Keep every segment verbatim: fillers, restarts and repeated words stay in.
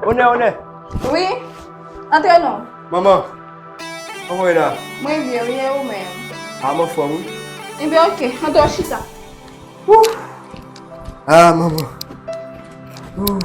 Onè, onè. Wi. Antre non. Manman, kòman w ye la? Mwen byen, wi, e ou menm? A, m anfòm, wi. Ebyen, oke. Antre, chita. Wouh! Ah, manman. Wouh!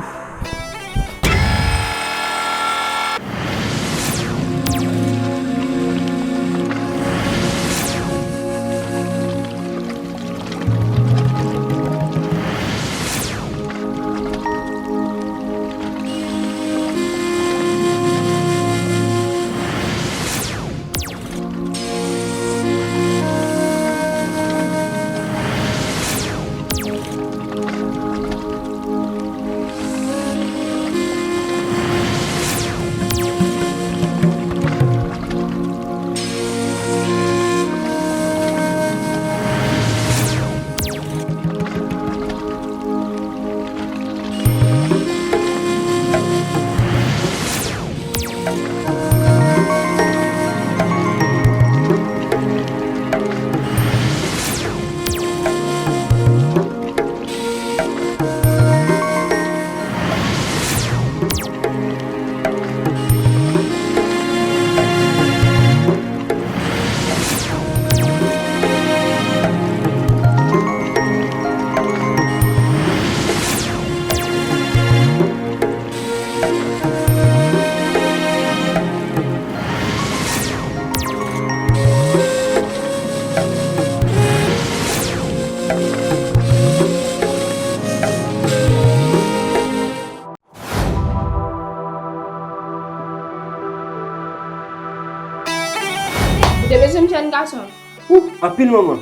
Ou te bezwen m, jèn gason? Ou, anpil, manman.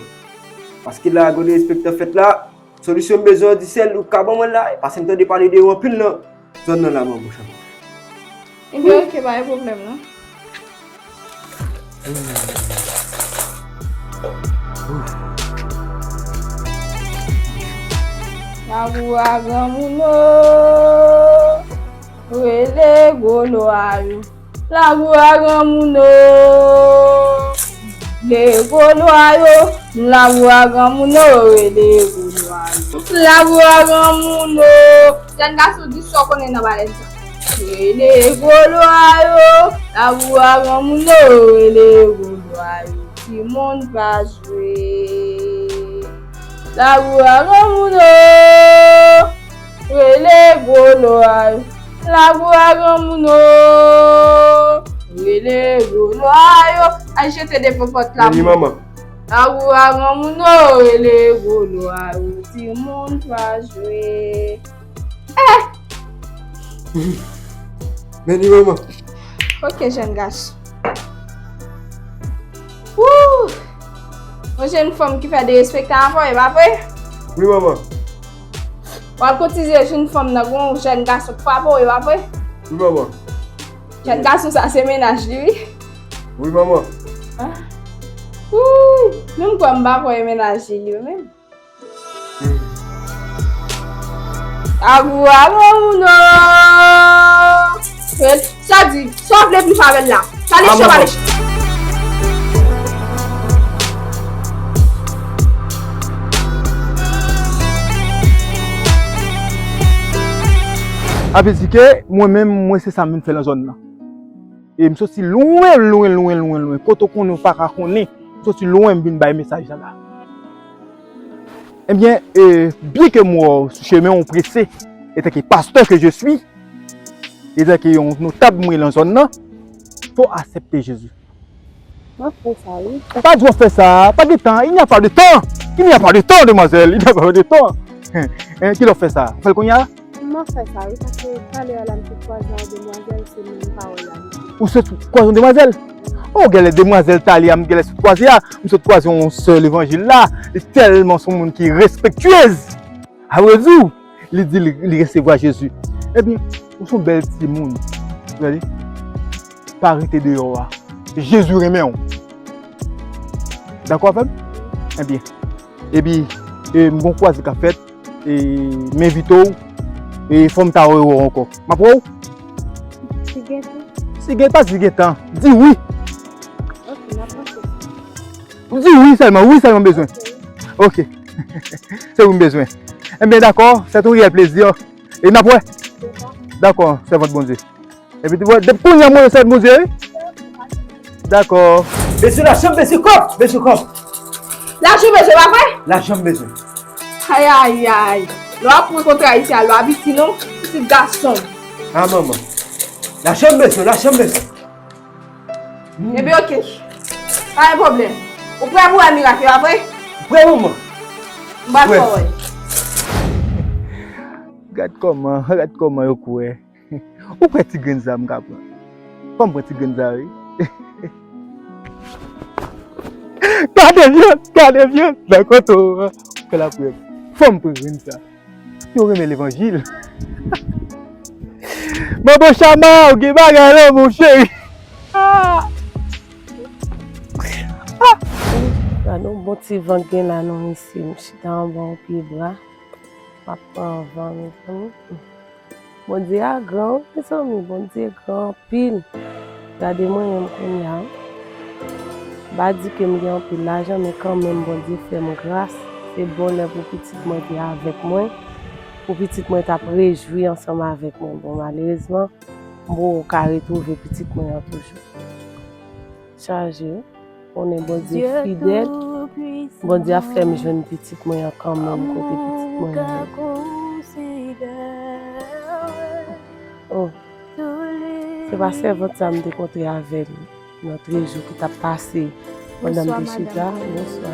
Paske la, gade respektan fèt la, solisyon m bezwen an, di sèl ou ka ban mwen la, paske m tande pale de ou anpil nan zòn nan la, manman, chanpyon. Ebyen, oke, pa gen pwoblèm, non. Labou a granmoun o, rele gwo lwa yo. Labou a granmoun o, rele gwo lwa yo. Labou a granmoun o, rele gwo lwa yo. Labou a granmoun o. Jèn gason, di sa w konnen nan balèt sa. Rele gwo lwa yo, labou a granmoun o, rele gwo lwa yo. Timoun pa jwe. Labou a granmoun o, rele gwo lwa yo. Labou a granmoun o, rele gwo lwa yo. Al jete de popòt la. Meni manman. Labou a granmoun o, rele gwo lwa yo. Timoun pa jwe. Eh! Meni manman. Oke, jèn gason. Wouh! Yon jèn fanm ki fè derespektan avè w, e pa vre? Wi, manman. W al kotize jèn fanm nan, gon jèn gason k frape w, e pa vre? Wi, manman. Jèn gason sa, se mennaj li, wi. Wi, manman. Ah. Wouh! Menm kwè m pa kwè e mennaj li, li menm. Labou a granmoun o. Sa di, sa w vle plis avè l la. Sa leche, pa leche. Sa vle di ke mwen menm, mwen se sa m vin fè nan zòn nan. E m soti lwen, lwen, lwen, lwen, lwen. Kote w konnen w pa ka konnen. M soti lwen, m vin bay mesaj sa la. Ebyen, e, byen ke m wè w sou chemen w prese, etanke pastè ke je suis, etanke yon notab mwen lan zòn nan, fò w aksepte Jezi. Mwen fè sa, wi. Pa di w fè sa, pa gen tan, il n'y a pas de temps, il n'y a pas de temps, demoiselle, il n'y a pas de temps. Hein, kilè w fè sa? Ou fè l kounye a? Mwen fè sa, wi, paske talè a la, m te kwaze yon demwazèl, se menm pawòl la li di. Ou sot kwaze yon demwazèl? O, genlè demwazèl talè a, m genlè sot kwaze a, m sot kwaze yon sè levanjil la, li tèlman se yon moun ki respektyez. Avrèdi, li di li, li resevwa Jezi. Ebyen, ou se yon bèl timoun. Gade, pa rete deyò a. Jezi renmen w. Dakò avè m? Ebyen, epi, e, m gon kwaze k ap fèt, e, m envite w, e, fò m ta wè w ankò. M ap wè w? Si gen tan. Si gen, pa si gen tan. Di wi. Ok, m ap panse. Di wi sèlman, wi sèlman m bezwen. Ok. Ok. Se wi m bezwen. Ebyen, dakò, c'est un réel plaisir. E n ap wè. Dakò, sèvant Bondye. Epi, depi kounye a, mwen sèvant Bondye, wi. Dakò. Bezwen lajan, bezwen kòb, bezwen kòb. Lajan bezwen, pa vre? Lajan bezwen. Ay, ay, ay. Lè w ap pran kontra isi a, lè w ap isi non, pitit gason. A, manman. Lajan bezwen, lajan bezwen. Ebyen, oke. Pa gen pwoblèm. Ou prè pou wè mirak yo, pa vre? Prè, manman. M pral fè w wè. Gad kòman, gad kòman yo kwè. Ou kwè ti grenn sa m ka pran? Fò m pran ti grenn sa, wi. Gade vye, gade vye, nan kote w an. Fè lapriyè. Fò m pran grenn sa. Yo renmen levanjil. Manbo Chama, ou gen bagay la, mon cheri. Ah! Ah! Gade yon bon ti van k gen la non isi. M chita anba yon pye bwa. M ap pran van, mezanmi. Bondye a gran, wi, mezanmi. Bondye gran anpil. Gade mwen menm kounye a, wi. M pa di ke m gen anpil lajan, men kanmenm Bondye fè m gras. Se bonè pou pitit mwen te avèk mwen, pou pitit mwen t ap rejwi ansanm avèk mwen. Bon, malerezman, m poko ka retwouve pitit mwen an toujou. Chaje, wi. Konnen Bondye fidèl. Bondye ap fè m jwenn pitit mwen an kanmenm kote pitit mwen an ye. Oh, se pa sèvant sa m te kontre avè l nan trejou ki t ap pase pandan m te chita. Bonswa, madanm. Bonswa.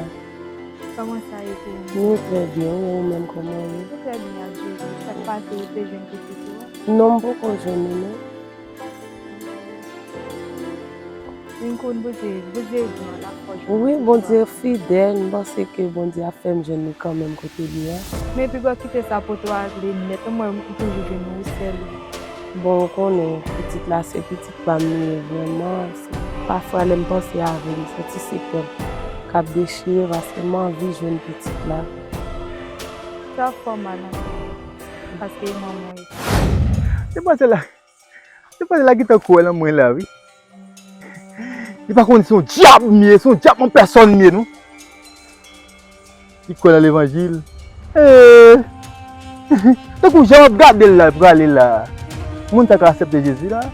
Kòman sa ye pou ou? Nou trè byen, wi, ou menm kòman w ye? Nou trè byen ak Jezi. Sa k pase, ou te jwenn pitit ou a? Non, m poko jwenn li, non. Vin konn Bondye, Bondye gran, l ap fè w jwenn pitit ou a. Wi, Bondye fidèl, m panse ke Bondye ap fè m jwenn li kanmenm kote li a. Men pi bò kite sa pote w ale nèt, mwen m toujou jwenn ou sèl. Bon, ou konnen, pitit la se pitit pa m li ye vrèman. Se, pafwa lè m panse avè l, m santi se kè m k ap dechire paske m anvi jwenn pitit la. Sa fè w mal anpil, paske e manman w ye. Se panse la. Se pa la gentan kwè nan mwen la, wi. Li pa konn se yon dyab m ye, se yon dyab an pèsòn m ye, non. Li kwè nan levanjil. Eh! Tankou jan m ap gade l la, prale la. Moun sa ka aksepte Jezi la.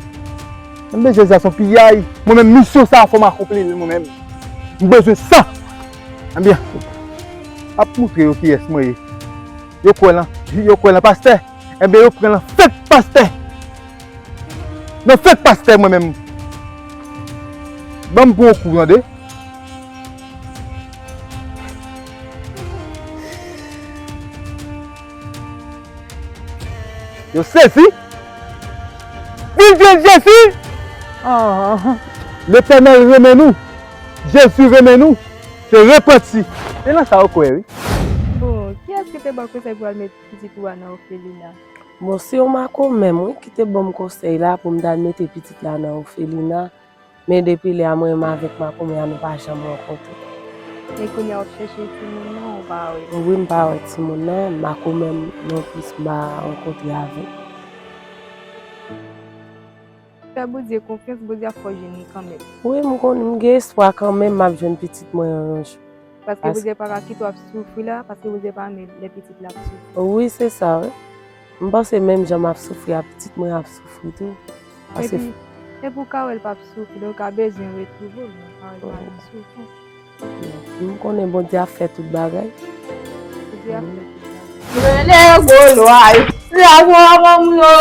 Mwen bezwen Jezi a se yon piyay. Mwen menm, misyon sa a, fò m akonpli l, mwen menm. M bezwen sa. Ebyen, m ap montre yo kiyès mwen ye. Yo kwè nan, yo kwè nan pastè. Ebyen, yo pran nan fake pastè. Nan fake pastè mwen menm. Ban m pran yon kou, tande. Yo sezi. Vin jwenn Jezi. Ah, Letènèl renmen nou. Jezi renmen nou. Se repanti. Se nan sa yo kwè, wi. Bon, kiyès ki te ba w konsèy pou al met pitit ou a nan òfelina? Bon, se yon makomè m, wi, ki te ban m konsèy la pou m ta al mete pitit la nan òfelina. Men depi lè a, mwen menm avèk makomè a, nou pa janm rankontre. E kounye a w ap chèche timoun nan, ou pa wè? Wi, m pa wè timoun nan, makomè m non plis m pa rankontre avè l. Fè Bondye konfyans, Bondye ap fè w jwenn li kanmenm. Wi, m konnen, m gen espwa kanmenm m ap jwenn pitit mwen an yon jou. Paske Bondye pa ka kite w ap soufri la, paske Bondye pa renmen lè pitit la ap soufri. Wi, se sa, wi. M panse menm jan m ap soufri a, pitit mwen ap soufri tou. Paske epi, epi w ka wè l p ap soufri, donk w ka bezwen retwouve w, men w ka wè l pa nan soufrans. M konnen Bondye ap fè tout bagay. Bondye ap fè tout bagay. Rele gwo lwa yo, lakou a granmoun yo.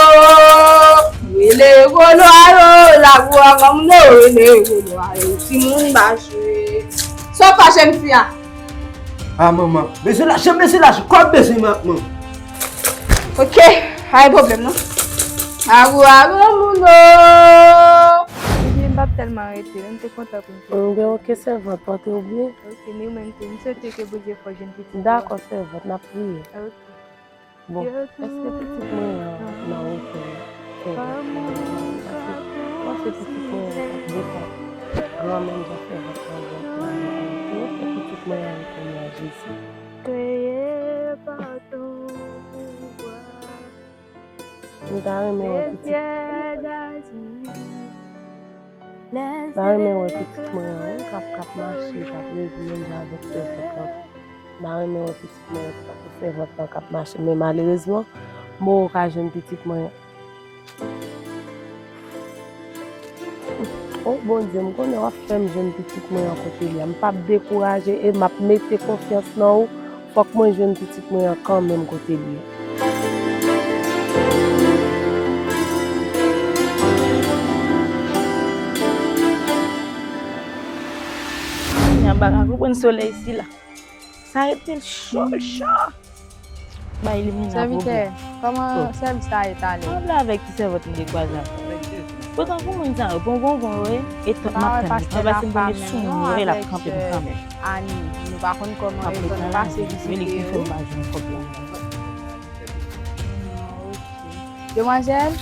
Rele gwo lwa yo, lakou a granmoun yo. Rele gwo lwa yo, timoun mache. Sa w pa jèn fi a? Ah, manman, bezwen lajan, bezwen lajan, kòb bezwen, manman. Ok, pa gen pwoblèm non. Lakou a granmoun yo. Ebyen, m p ap tèlman rete, m te kontan pou m te. Ebyen, ok, sèvant, pote w byen. Ok, ni menm tou. M swete ke Bondye fè w jwenn pitit ou a. Dakò, sèvant, n ap priye. Ok. Bon, èske pitit mwen an nan wotè sèvant mwen an? Paske m panse pitit mwen an t ap depann granmenm jan sèvant mwen an depann. Èske pitit mwen an rekonèt Jezi? M ta renmen wè pitit. M ta renmen wè pitit mwen an, wi, k ap, k ap mache, k ap rejwi menm jan avèk sèvant lan. M ta renmen wè pitit mwen an, tankou sèvant lan k ap mache. Men malerezman, m poko ka jwenn pitit mwen an. O Bondye, m konnen w ap fè m jwenn pitit mwen an kote l ye. M p ap dekouraje e m ap mete konfyans nan ou. Fòk mwen jwenn pitit mwen an kanmenm kote l ye. Kounya m pa ka konprann solèy sila. Sa rete l cho, l cho. Bay limena pou vre. Sèvitè, kòman sèvis la ye talè? Ann avèk ti sèvant m te kwaze avè l. Poutan pou moun sa yo, bon, bon, bon, wi. E tann m ap tann li. Ann pase m premye sou moun yo, e l ap kanpe m kanmenm. Ani, nou pa konn kòman yo konn pase vizite yo. Demwazèl?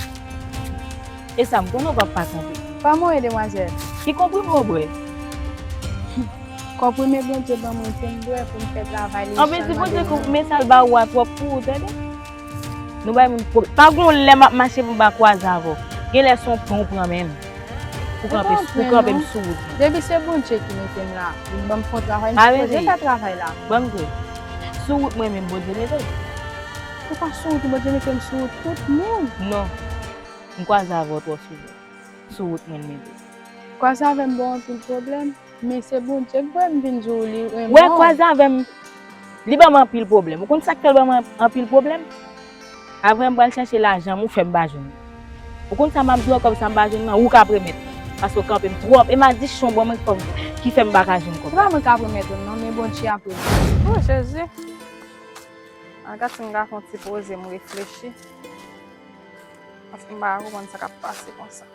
E sa, m konnen w p ap pa kanpe. Kòman w ye, demwazèl? Ki konprime w bwè? Konprime Bondye ban mwen pou m bwè, pou m fè travay li jan l mande m. Anben, si Bondye konprime sa l ba ou a twòp pou ou, tande. Nou bay moun pwoblèm. Pa gon lè m ap mache pou m pa kwaze avè w. Gen lè se yon pran w pran menm. Pou kanpe, pou kanpe m sou wout mwen. Depi se Bondye ki mete m la, li ban m fè yon travay, m sipoze fè travay la. Ban m di w, sou wout mwen menm Bondye mete m. Se pa sou wout ou, Bondye mete m sou wout tout moun. Non. M kwaze avè w twò souvan. Sou wout mwen l mete m. Kwaze avè m ba w anpil pwoblèm, men se Bondye k voye m vin di w li renmen w. Wè, kwaze avè m, li ban m anpil pwoblèm. Ou konn sa k fè l ban m anpil pwoblèm? Apre m pral chèche lajan m, ou fè m pa jwenn li. Ou konn sa m ap di w, kòb sa m pa jwenn nan, ou k ap remèt mwen. Paske w kanpe m twòp. E malediksyon ban mwen kòb ki fè m pa ka jwenn kòb la. Se pa mwen k ap remèt ou l non, men Bondye ap remèt ou l. O Jezi! An gad si m ka fè yon ti poze, m reflechi. Paske m pa ka konprann sa k ap pase konsa.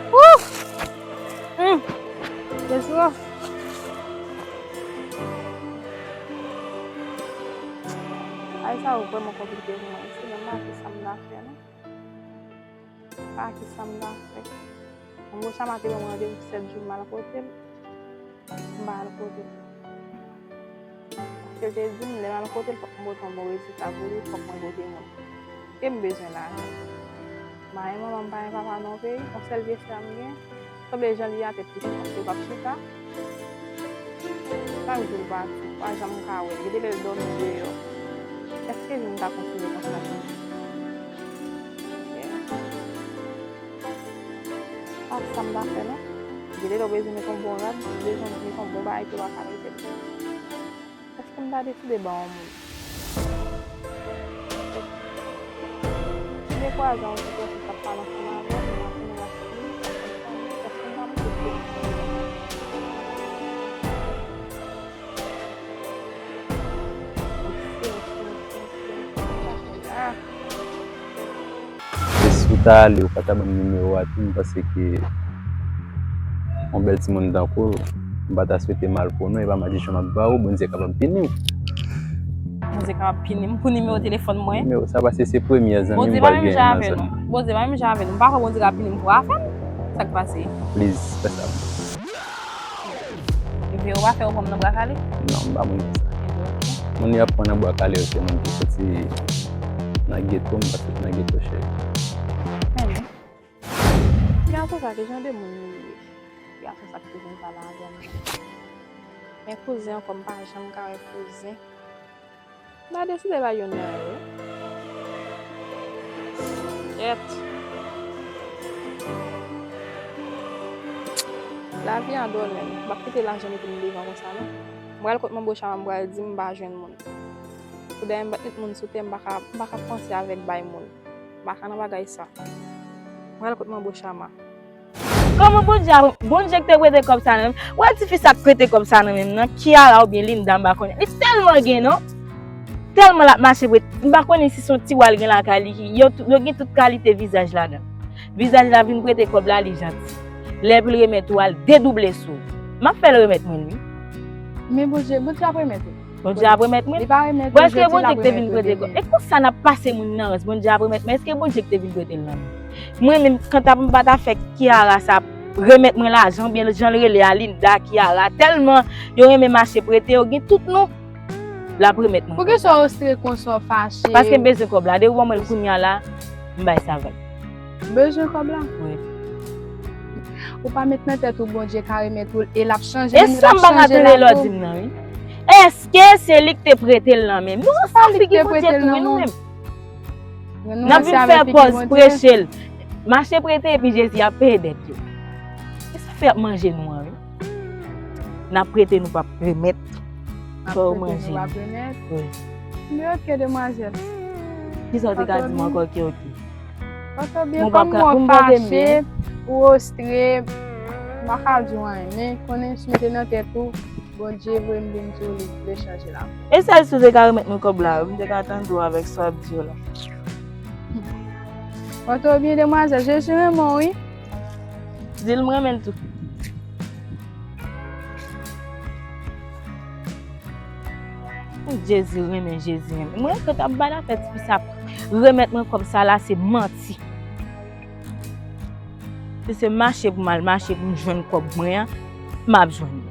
Ouf! Hum! Jezi o! Bagay sa yo vrèman konplike pou mwen. Se menm pa ki sa m ta fè non. Pa ki sa m ta fè. Yon gwo chama te ban mwen randevou sèt jou m al kote l. M pa al kote l. Paske l te di m, lè m al kote l, fòk m pote yon bon rezilta pou li, fòk mwen pote moun. E m bezwen lajan. M pa gen manman, m pa gen papa nan yon peyi, yon sèl vye frè m gen. Sanble jan li a tèt li chita, paske l p ap chita. Chak jou l pati, m pa janm ka wè l. Gen de lè l dòmi deyò. Èske vi m ka kontinye konsa toujou? Yeah. Pa sa m ta fè non. Gen de lè w bezwen met yon bon rad, ou bezwen met yon bon bagay ke w pa ka mete l. Èske m ta deside ba yon moun? Èske m dekwaze yon ti pwosès k ap pale ansanm avè m, m ap fini rache li, èske m ta, èske m ta moute sou li? E si w ta ale, ou pa ta ban m nimewo a tou, m panse ke yon bèl timoun tankou w, m pa ta swete mal pou ou non, e pa malediksyon m ap ba ou, Bondye kapab pini w. Bondye kapab pini m pou nimewo telefòn mwen? Nimewo sa, paske se premye zanmi m pral genyen nan zòn nan. Bondye pa menm jan avè nou. Bondye pa menm jan avè nou. M pa kwè Bondye ka pini m pou afè m. Sa k pase? Please, fè sa pou mwen. Epi ou pa fè ou pran m nan bra kale? Non, m pa moun konsa. Epi, ok. Moun y ap pran nan bra kale yo se moun ki soti nan geto, m pa soti nan geto, cheri. Enben. Gason sa, ki jan de moun li ye? Gason sa ki te vin pale avè m nan. Men kouzen ankò, m pa janm ka wè kouzen. M ta deside bay youn nan yo wi. Kèt. Lavi a dwòl menm. M p ap kite lajan mete m devan konsa non. M pral kot Manbo Chama, m pral di m pa jwenn moun. Poudèyè m pa t met moun sou tè, m pa ka, m pa ka panse avèk bay moun. M pa ka nan bagay sa. M pral kot Manbo Chama. Kòman Bondye a, Bondye ki te prete kòb sa nan men m? Wè tifi sa k prete kòb sa nan men m nan, Kiara oubyen Linda, m pa konnen. Li tèlman gen non. Tèlman l ap mache prete. M pa konnen si se yon tiwa l gen lakay li ki, yo, yo gen tout kalite vizaj ladan. Vizaj la vin prete kòb la, li janti. Lè pou l remèt ou a, l dedouble sou ou. M ap fè l remèt mwen l wi. Men Bondye, Bondye ap remèt ou. Bondye ap remèt mwen? Li pa remèt ou jodi, l ap remèt ou demen. Bon, èske Bondye ki te vin prete kòb? E konsa n ap pase moun nan rans, Bondye ap remèt mwen? Èske Bondye ki te vin prete l nan men? Mwen menm, kanta pou m pa ta fè Kiara sa remèt mwen lajan, oubyen jan l rele a, Linda, Kiara, tèlman yo renmen mache prete, yo gen tout nou, l ap remèt mwen kòb la. Poukisa w ostre konsa, w fache? Paske m bezwen kòb la. Depi w ban mwen l kounya la, m bay sa vag. Ou bezwen kòb la? Wi. Ou pa met nan tèt ou Bondye ka remèt ou l e l ap chanje, e menm l ap chanje lavi w. E sa m pa ka tande lè w di m nan, wi. Èske se li k te prete l nan men m? Nou ansanm figi Bondye tou, wi, nou menm. N ap vin fè pòz preche l. Mache prete epi Jezi ap peye dèt yo. E sa fè y ap manje nou an, wi. N ap prete, nou p ap remèt. Fò yo manje nou. Wi. Men oke, demwazèl. Kisa w te ka di m ankò ki oke? Oke, byen, kòm ou fache, ou ostre, m pa ka di w anyen, men konnen si w mete nan tèt ou, Bondye voye m vin di w li vle chanje lavi w. E sèl si w te ka remèt mwen kòb la, m te ka tande w avèk sa w ap di yo la. Pòte w byen, demwazèl, Jezi renmen w, wi. Di l m renmen l tou. Jezi renmen, Jezi renmen. Mwen, kòb ap bay la fè ti fi sa remèt mwen kòb sa la, se manti. Si se mache pou m al mache pou m jwenn kòb mwen an, m ap jwenn li.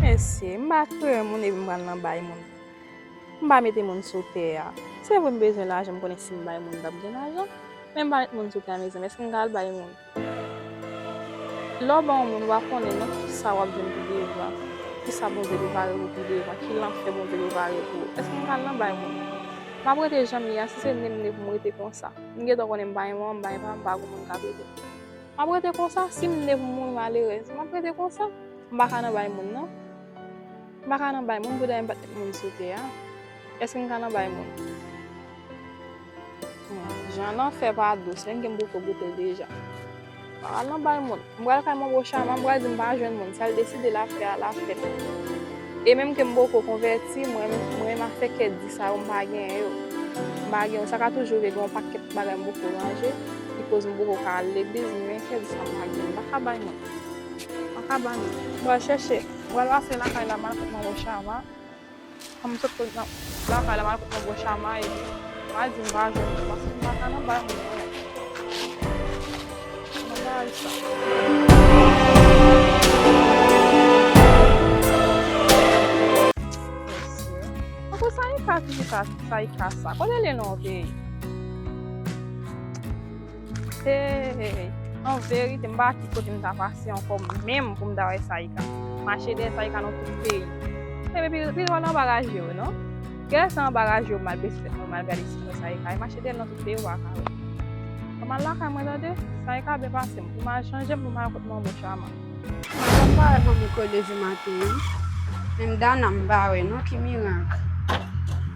Mesye, m pa kreye moun epi m pral nan bay moun. M pa mete moun sou tè a. Se vre m bezwen lajan, m konnen si m bay moun, m t ap gen lajan. Men m pa met moun sou tè a, mezanmi. Èske m ka al bay moun? Lè w ban yon moun, ou pa konnen non kisa w ap jwenn pi devan, kisa Bondye prepare pou pi devan, ki lanfè Bondye prepare pou ou. Èske m ka al nan bay moun? M ap rete jan m ye a, si se ne m ne pou m rete konsa. M gentan konnen m pa gen manman, m pa gen papa, m pa gen moun k ap ede m. M ap rete konsa, si m ne pou m mouri malerèz, m ap rete konsa. M pa ka nan bay moun, non. M pa ka nan bay moun, poutèt m pa t met moun sou tè a. Èske m ka nan bay moun? Hmm, jan lanfè pa dous, menm ke m poko goute l deja. M pa pral nan bay moun. M pral kay Manbo Chama, m pral di m pa jwenn moun. Sa l deside l ap fè a, l ap fè. E menm ke m poko konvèti, mwen, mwen renmen afè kè di sa yo, m pa genyen yo. M pa genyen yo. Sa ka toujou rive gen yon pakèt bagay m poko ranje, ki koz m poko ka al legliz, men kè di sa m pa genyen. M pa ka bay moun. M pa ka bay moun. M pral chèche. M pral pase lakay la, m al kot Manbo Chama. Kòm m sot lakay la, m al kot Manbo Chama epi m al di m pa jwenn moun, paske m pa ka nan bay moun non. Nan bagay sa. Mesye. Ankò sa e ka toujou ka, sa e ka sa. Kote l ye nan yon peyi? Hey, an verite, m pa ki kote m ta pase ankò menm pou m ta wè Saïka. Mache dèyè Saïka nan tout peyi. Ebyen, pi, pi dwòl anba raje yo, non? Gade sa anba raje yo, m al bese tèt mwen, m al gade si m wè Saïka. E mache dèyè l nan tout peyi, ou pa ka wè. Fò m al lakay mwen, tande? Saïka byen pase m. Pou m al chanje m, pou m al kot Manbo Chama. Madanm pa wè fanmi kole di maten an. Menm Dana m pa wè non, ki mirak.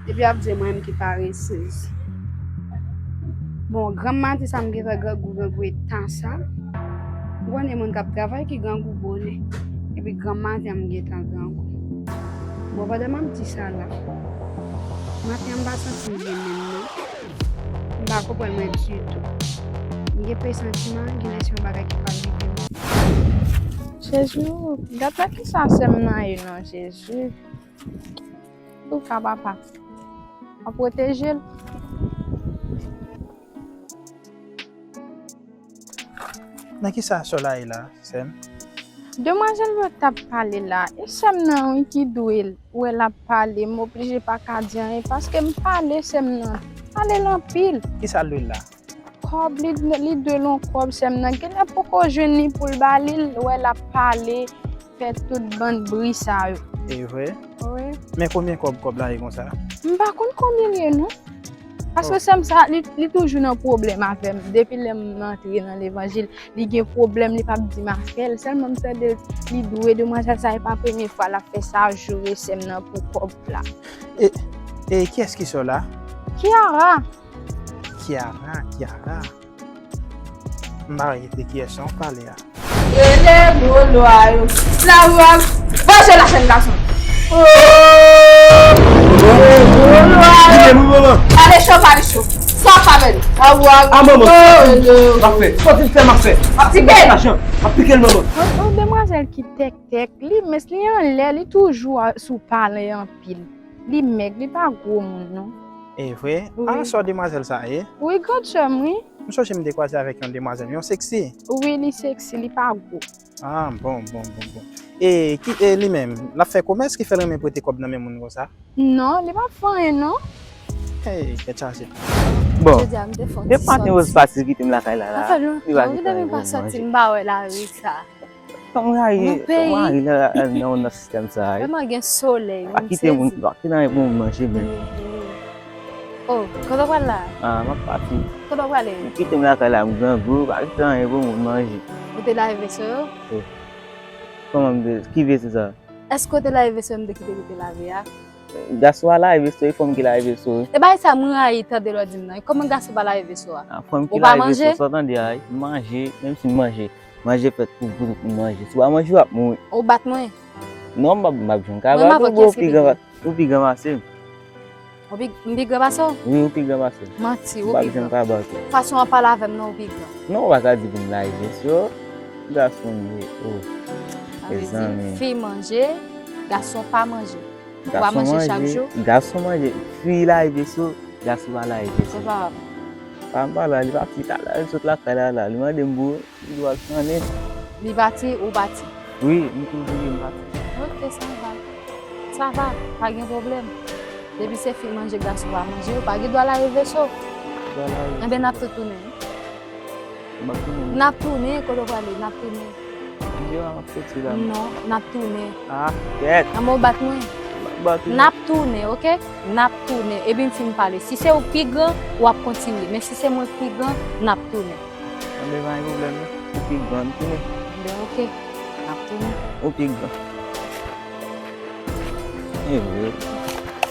Epi ap di mwen menm ki paresez. Bon, granm maten sa m gentan grangou, grangou eta sa. Ou konnen moun k ap travay ki grangou bonè. Epi granm maten an m gentan grangou. Bon, pandan m ap di sa la, maten an m pa santi m byen menm non. M pa konprann mwen ditou. M gen presantiman, gen lè se yon bagay ki pral rive m. Jezi, gad nan kisa sè m nan ye non, Jezi. Antouka, papa, w ap pwoteje l. Nan kisa sè w la ye la, sè m? Demwazèl yo t ap pale la, e sè m nan wi ki dwe l. Wè l ap pale, m oblije pa ka di anyen, paske m pale sè m nan. Pale l anpil. Kisa l dwe l la? Kòb, li, li dwe l yon kòb sè m nan. Genlè poko jwenn li pou l ba li, l wè l ap pale, fè tout bann bri sa yo. E vre? Wi. Men konbyen kòb kòb la ye konsa? M pa konn konbyen l ye non. Paske sè m sa, li, li toujou nan pwoblèm avè m. Depi lè m antre nan levanjil, li gen pwoblèm, li p ap di m afè l. Sèlman m tande li dwe demwazèl sa, e pa premye fwa l ap fè sa, joure sè m nan pou kòb la. E, e kiyès ki sè w la? Kiara. Kiara, Kiara. M pa wè se kiyès non w pale a. Rele Bolo a yo. Lari a, vanje lachèn gason. Oh! Rele Bolo a yo. Pale cho, pale cho. Sa w ap fè avè li? A, manman. M ap fè. Sòti m fè, m ap fè. M ap pike l. M ap pike l, manman. Yon, yon demwazèl ki tèktèk, li mens, li anlè, li toujou a, sou pale anpil. Li mèg, li pa gwo moun non. E vre? Wi. A, sè demwazèl sa ye? Wi, grandsè m, wi. M sonje m te kwaze avèk yon demwazèl, yon seksi. Wi, li seksi, li pa gwo. A, bon, bon, bon, bon. E ki, e li menm, l ap fè komès ki fè l renmen prete kòb nan men moun konsa? Non, li p ap fè anyen non. Hey, tèt chaje. Bon, depi maten Rose pati kite m lakay la, la, li pa kite m pa sòti, m pa wè lari sa. Ton mari, ton mari la, al nan, nan sistèm sa, wi. Vrèman gen solèy, pa kite moun, pa kite nan moun manje menm. Oh, kote w pral la? Ah, m ap pati. Kote w prale? Ou kite m lakay la, m grangou, pa kite anyen pou moun manje. Ou te lave veso yo? Oh. Kòman m te, ki veso sa? Èske w te lave veso yo m te kite pou te lave a? Gason pa lave veso, e fanm ki lave veso. E bagay sa m rayi tande lè w di m nan. E kòman gason pa lave veso a? Ah, fanm ki lave veso, sa w tande a, wi. M manje, menm si m manje, manje fèt pou, pou, pou manje. Si w pa manje, w ap mouri. Ou bat mwen? Non, m p ap, m p ap janm ka bat ou, bro, ou pi gran, ou pi gran pase m. Ou pi, m pi gran pase w? Wi, ou pi gran pase m. Manti, ou pi gran. M p ap janm ka bat ou. Fason w ap pale avè m nan, ou pi gran. Non, ou pa ka di pou m lave veso. Gason m ye, oh. Sa vle di, fi manje, gason pa manje. Ou pa manje chak jou? Gason manje, fi lave veso, gason pa lave veso. Kote papa m? Papa m pa la, li pati talè, li sot lakay la la. Li mande m pou li dwe al swannen. Li pati, ou pati? Wi, m toujou di m pati. Ok, sa va. Sa va, pa gen pwoblèm. Depi se fi manje, gason pa manje, ou pa gen dwa lave veso. Dwa lave veso. Enben, n ap tou tounen. M ap tounen. N ap tounen, kote w prale? N ap tounen. M gen m ap soti la. Non, n ap tounen. Ah, kèt. Anben w bat mwen. M ap bat ou. N ap tounen, ok? N ap tounen. Epi m fin pale. Si se ou k pi gran, w ap kontinye. Men si se mwen k pi gran, n ap tounen. Anben, pa gen pwoblèm, non. Ou pi gran, m tounen. Anben, ok. N ap tounen. Ou pi gran. Anben,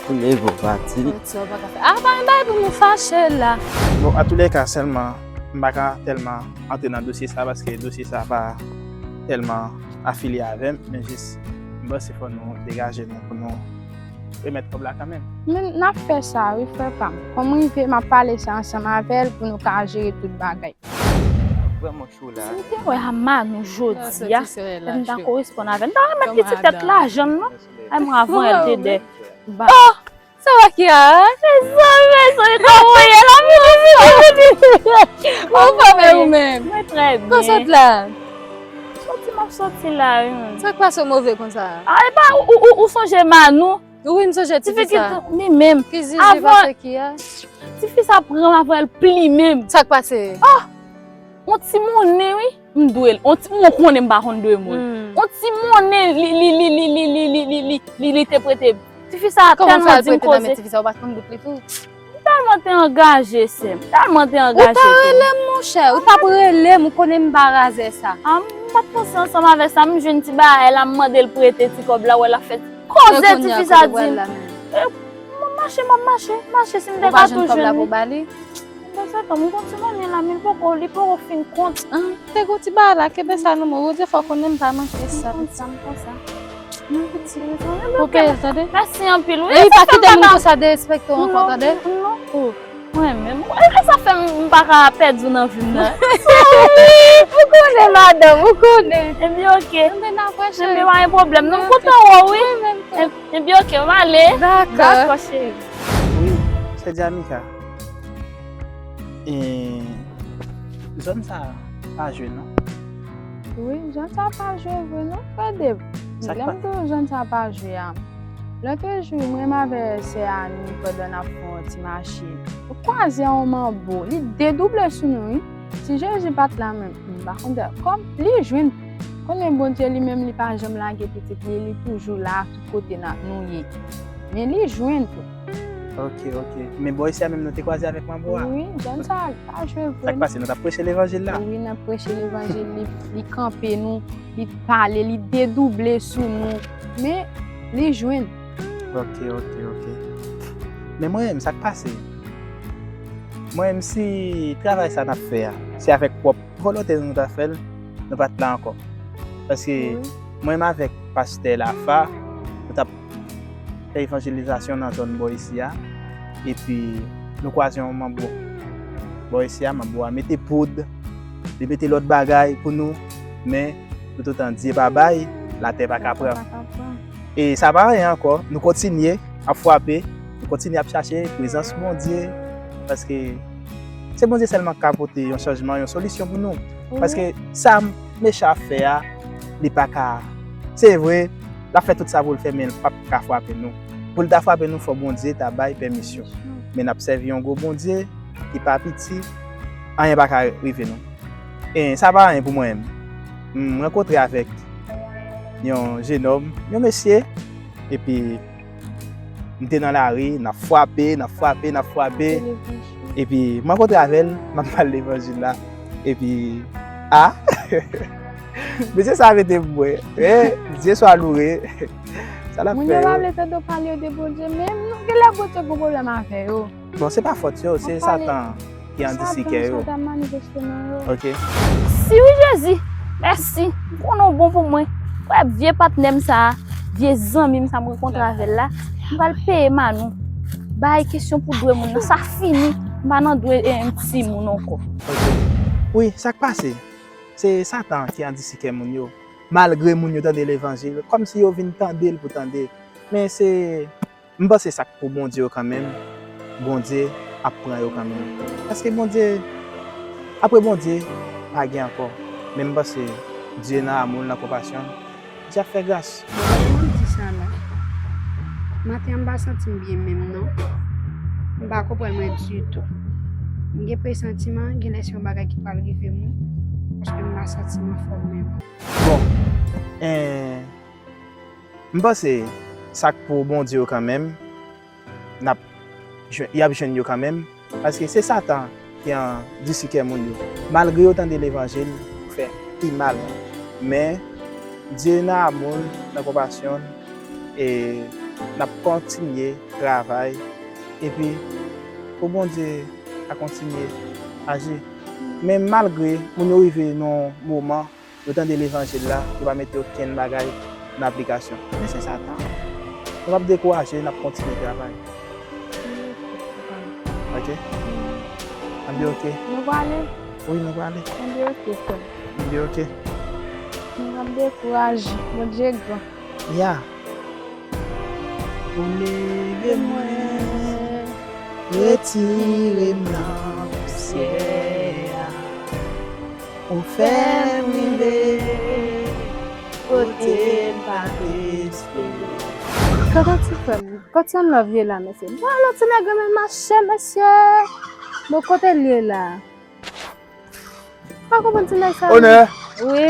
ou leve, ou pati. Soti, w pa ka fè. Ah, pa gen bagay pou nou fache la. Bon, a tou lè ka, sèlman, m pa ka tèlman antre nan dosye sa, paske dosye sa pa tèlman afilye avè m, men jis, m panse fò nou degaje nou pou nou remèt kòb la kanmenm. Men n ap fè sa, wi, frè pa m. Kòm rive, m ap pale sa ansanm avè l pou nou ka jere tout bagay. Vrèman cho la. Si m te wè a Manou jodi a, lè m ta koresponn avè l, m ta remèt li ti tèt lajan l, non. Ay, mwen, avan l te dè. Oh! Sa va, Kiara? Mezanmi, mezanmi, kòman w ye la, vini, vini, vini. Anfòm, e ou menm? Mwen trè byen. Kote w sot la? Soti, m ap soti la, wi, menm. Sa k pase w move konsa? Ah, e pa ou, ou, ou, ou sonje Manou? Wi, m sonje tifi sa. Li menm. Ki zizi pase Kiara? Tifi sa pran m avan l plimen m. Sa k pase? Oh! On ti monnen, wi. M dwe l. On ti, mwen konnen m pa konn dwe moun. Hmm. On ti monnen li, li, li te prete m. Tifi sa tèlman di m koze. Kòman sa l prete nan men tifi sa? Ou pa t konn bout li tou? M tèlman te angaje, sè m. M tèlman te angaje. Ou ta rele m, monchè. Ou t ap rele m, ou konnen m pa razè sa. Ah, m pa t panse ansanm avè sa. M jwenn ti bagay la, m mande l prete ti kòb la, wè l ap fè koze tifi sa di m. E, m ap mache, m ap mache, mache, si m te ka tou jwenn li. Ou pa jwenn kòb la pou ba li? Mwen, sa tann, m gon ti monnen la, men li poko, li poko fin kont. Ah, te gon ti bagay la, kenbe sa nan men w, Rodye fò konnen m pa manke sa. M konn sa, m konn sa. Pou peye, tande? Mèsi anpil, wi. Epi pa kite moun konsa derespekte w ankò, tande? Non, non. Mwen menm, e sa fè m pa ka pèdi w nan vi m nan. Ou konnen, madanm, ou konnen. Ebyen, oke. Ebyen, pa gen pwoblèm, non, m kontan wè w, wi. Ebyen, oke, m ale. Dakò. Dakò, cheri. Wi, sè Diamika. E zòn sa a pa jwe, non? Wi, zòn sa a pa jwe vre, non, frè Dave. Lè m di w zòn sa a pa jwe a, lòt jou, mwen menm avè sè Ani, pandan n ap fè yon ti mache, nou kwaze yon manbo. Li dedouble sou nou, wi. Si Jezi pa t la menm, m pa konn kòm li jwenn. Konnen Bondye li menm, li pa janm lage pitit li, li toujou la, tout kote n ap, nou ye. Men li jwenn tou. Ok, ok. Men bò isi a menm nou te kwaze avèk manbo a? Wi, zòn sa a pa jwe vre. Sa k pase? Nou t ap preche levanjil la? Wi, n ap preche levanjil. Li, li kanpe nou, li pale, li dedouble sou nou. Men, li jwenn. Ok, ok, ok. Men mwen menm, sa k pase? Mwen menm, si travay sa n ap fè a, se avèk pwòp volonte nou ta fè l, nou pa t la ankò. Paske mwen menm avèk pastè Lafa, nou t ap fè evanjelizasyon nan zòn bò isi a, epi nou kwaze yon manbo bò isi a, manbo a mete poud, li mete lòt bagay pou nou, men toutotan Dye pa bay, latè pa ka pran. E sa pa anyen ankò, nou kontinye ap frape, nou kontinye ap chache prezans Bondye, paske se Bondye sèlman k ka pote yon chanjman, yon solisyon pou nou. Paske sa mechan ap fè a, li pa ka. Se vre, l ap fè tout sa pou l fè, men l p ap ka frape nou. Pou l ta frape nou, fò Bondye ta bay pèmisyon. Men n ap sèvi yon gwo Bondye ki pa piti, anyen pa ka rive nou. E sa pa anyen pou mwen menm. M rankontre avèk yon jenòm, yon mesye, epi M te nan lari, n ap frape, n ap frape, n ap frape. Epi, m rankontre avè l, m ap pale levanjil la. Epi, a! Mesye sa rete pou mwen. E, Dye swa loure. Sa l ap fè yo. Moun yo pa vle tande w pale yo de Bondye, men gen lè Bondye gen pwoblèm avè yo. Bon, se pa fòt yo, se Satan ki andisi kè yo. Satan, Satan manifeste nan yo. Ok. Si wi Jezi, mèsi. M konnen w bon pou mwen. Wè vye patnè m sa, vye zanmi m sa m rankontre avè l la, m pral peye Manou. Bay kesyon pou dwe moun nan, sa fini. M pa nan dwe e, yon timoun ankò. Ok. Wi, sa k pase? Se Satan ki andisi kè moun yo. Malgre moun yo tande levanjil, kòmsi yo vin tande l pou tande. Men se M panse sa k pou Bondye yo kanmenm, Bondye ap pran yo kanmenm. Paske Bondye, apre Bondye, pa gen ankò. Men m panse Dye nan amou l, nan konpasyon l, Dye ap fè gras. Bon, m ap di sa la. Maten an, m pa santi m byen menm non. M pa konprann mwen ditou. M gen presantiman, gen lè se yon bagay ki pral rive m wi. Paske m pa santi m anfòm menm. Bon, en, M panse sa k pou Bondye yo kanmenm, n ap jwenn, y ap jwenn yo kanmenm, paske se Satan ki andisi kè moun yo. Malgre yo tande levanjil, yo fè pi mal. Men, Dye nan amou l, nan konpasyon l, e n ap kontinye travay, epi pou Bondye a kontinye aji. Men malgre moun yo rive nan yon moman, yo tande levanjil la, yo pa mete okenn bagay nan aplikasyon. Men se Satan. Nou p ap dekouraje, n ap kontinye travay. Ok? Ann bi ok. Nou prale? Wi, nou prale. Ann bi ok, frè m. Ann bi ok. Nou p ap dekouraje. Bondye gran. Ya. Ou leve mwen, retire m nan pousyè a. Ou fè m rive kote m pa t espere. Kote ti frè m? Kote yon love ye la, mesye? Bon, lòt ti nèg renmen mache, mesye. Bon, kote l ye la? Pa konprann ti nèg sa. Onè. Wi.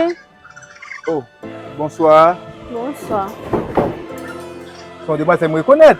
Oh, bonswa. Bonswa. Se yon demwazèl m rekonèt.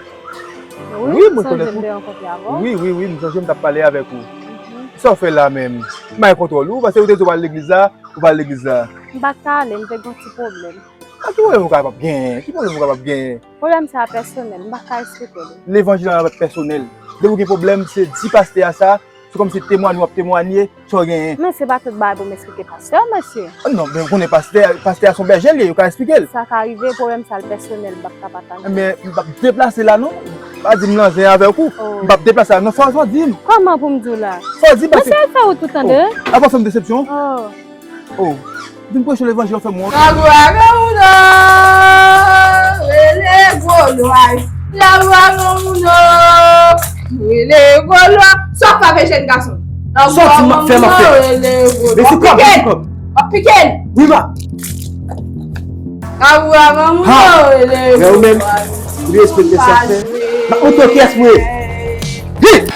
Wi, m rekonèt ou. Wi, wi, wi, m sonje m t ap pale avèk ou. Mhm. Sa w fè la menm? M bay kontwòl ou, paske ou te di w al legliz la, ou pa al legliz la. M pa t ka ale, m te gen yon ti pwoblèm. A, ki pwoblèm ou kapab genyen? Ki pwoblèm ou kapab genyen? Pwoblèm sa a pèsonèl, m pa ka eksplike l. Levanjil la pa pèsonèl. Depi w gen pwoblèm, se di pastè a sa, se kòmsi temwanye w ap temwanye sa w genyen. Men se pa tout bagay pou m eksplike pastè, mesye. Ah non, men ou konnen pastè, pastè a se yon bèje l ye, yo ka eksplike l. Sa ka rive, pwoblèm sa l pèsonèl, m p ap ka pataje. Men m p ap deplase la non. Pa di m nan zen avèk ou. Oh. M p ap deplase la non, sa w di m. Kòman pou m di w la? Sa w di m, paske... Mesye, al fè wout ou tande. Oh, ap fè m desepsyon. Oh. Oh, vin preche levanjil, fè m wont. Laglwa nan moun nan, rele gwo lwa. Laglwa nan moun nan, rele gwo lwa. Sa w ap fè avèk jèn gason? Laglwa nan moun nan, rele gwo lwa. W ap pike l. W ap pike l. Wi, ma. Laglwa nan moun nan, rele gwo lwa. Ou derespekte sa w fè. Ma, ou to kiyès mwen? Vin!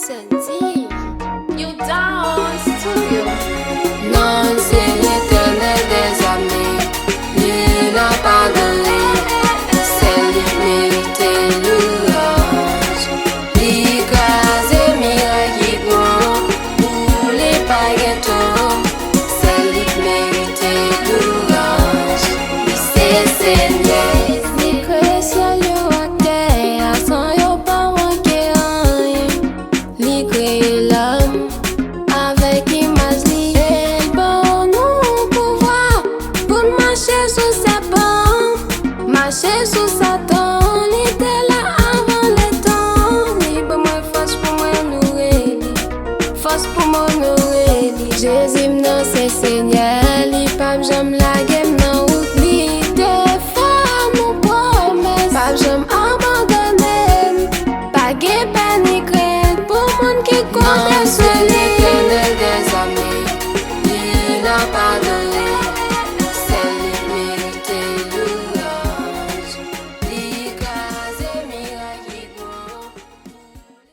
Santi, you down studio. Non, se Letènèl dèzame, li n ap adore, sèl li merite louwanj. Li kraze miray ki pran, pou li pa gen tan, sèl li k merite louwanj. Li se Senyè. Li kreye syèl yo ak tè a, san yo pa manke anyen. Li kreye lòm avèk imaj li, e l ban nou pouvwa pou n mache sou sèpan. Mache sou Satan, li te la avan letan. Li ban mwen fòs pou mwen onore li. Fòs pou m onore li. Jezi m nan se Senyè, li p ap janm lage m nan wout li. Te fè nou pwomès, p ap janm abandone m. Pa gen pè ni krent pou moun ki konnen se